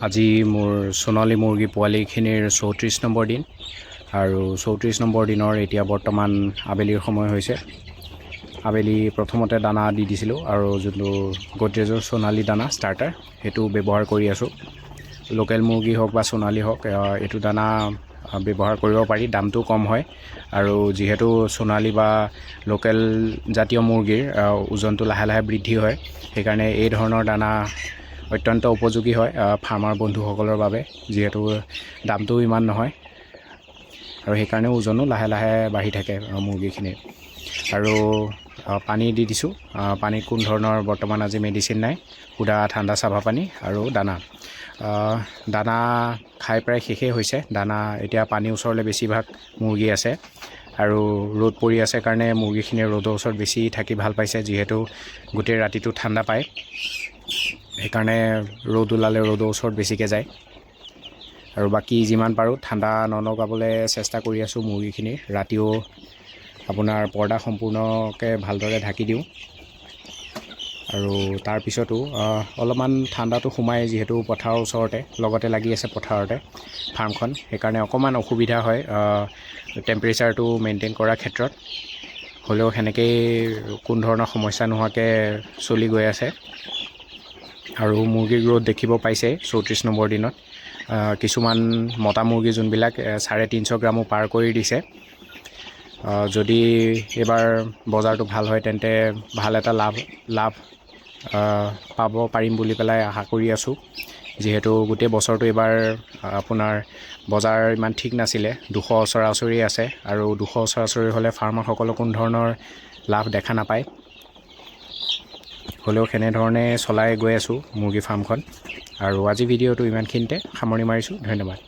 আজি মোৰ সোণালী মুৰ্গী পোৱালিখিনিৰ 34 নম্বৰ দিন আৰু 34 নম্বৰ দিনৰ এতিয়া বৰ্তমান আবেলিৰ সময় হৈছে। আবেলি প্ৰথমতে দানা দি দিছিলোঁ আৰু যোনটো গডৰেজৰ সোণালী দানা ষ্টাৰ্টাৰ, সেইটো ব্যৱহাৰ কৰি আছোঁ। লোকেল মুৰ্গী হওক বা সোণালী হওক, এইটো দানা ব্যৱহাৰ কৰিব পাৰি। দামটো কম হয় আৰু যিহেতু সোণালী বা লোকেল জাতীয় মুৰ্গীৰ ওজনটো লাহে লাহে বৃদ্ধি হয়, সেইকাৰণে এই ধৰণৰ দানা অত্যন্ত উপযোগী হয় ফাৰ্মাৰ বন্ধুসকলৰ বাবে, যিহেতু দামটোও ইমান নহয় আৰু সেইকাৰণে ওজনো লাহে লাহে বাঢ়ি থাকে মুৰ্গীখিনিৰ। আৰু পানী দি দিছোঁ। পানীত কোনো ধৰণৰ বৰ্তমান আজি মেডিচিন নাই, সুদা ঠাণ্ডা চাফা পানী আৰু দানা। দানা খাই প্ৰায় শেষেই হৈছে দানা। এতিয়া পানীৰ ওচৰলৈ বেছিভাগ মুৰ্গী আছে আৰু ৰ'দ পৰি আছে কাৰণে মুৰ্গীখিনিয়ে ৰ'দৰ ওচৰত বেছি থাকি ভাল পাইছে। যিহেতু গোটেই ৰাতিটো ঠাণ্ডা পায়, সেইকাৰণে ৰ'দ ওলালে ৰ'দৰ ওচৰত বেছিকৈ যায়। আৰু বাকী যিমান পাৰোঁ ঠাণ্ডা নলগাবলৈ চেষ্টা কৰি আছোঁ মুৰ্গীখিনিৰ। ৰাতিও আপোনাৰ পৰ্দা সম্পূৰ্ণকৈ ভালদৰে ঢাকি দিওঁ আৰু তাৰপিছতো অলপমান ঠাণ্ডাটো সোমাই, যিহেতু পথাৰৰ ওচৰতে লগতে লাগি আছে পথাৰতে ফাৰ্মখন, সেইকাৰণে অকণমান অসুবিধা হয় টেম্পাৰেচাৰটো মেইনটেইন কৰাৰ ক্ষেত্ৰত। হ'লেও সেনেকেই কোনো ধৰণৰ সমস্যা নোহোৱাকৈ চলি গৈ আছে। আৰু মুৰ্গীৰ গ্ৰ'থ দেখিব পাইছে, 34 নম্বৰ দিনত কিছুমান মতা মুৰ্গী যোনবিলাক 350 গ্ৰামো পাৰ কৰি দিছে। যদি এইবাৰ বজাৰটো ভাল হয়, তেন্তে ভাল এটা লাভ পাব পাৰিম বুলি পেলাই আশা কৰি আছোঁ। যিহেতু গোটেই বছৰটো এইবাৰ আপোনাৰ বজাৰ ইমান ঠিক নাছিলে, 200 ওচৰা ওচৰি আছে আৰু 200 ওচৰা ওচৰি হ'লে ফাৰ্মাৰসকলৰ কোনো ধৰণৰ লাভ দেখা নাপায়। হ'লেও সেনেধৰণে চলাই গৈ আছোঁ মুৰ্গী ফাৰ্মখন। আৰু আজি ভিডিঅ'টো ইমানখিনিতে সামৰণি মাৰিছোঁ। ধন্যবাদ।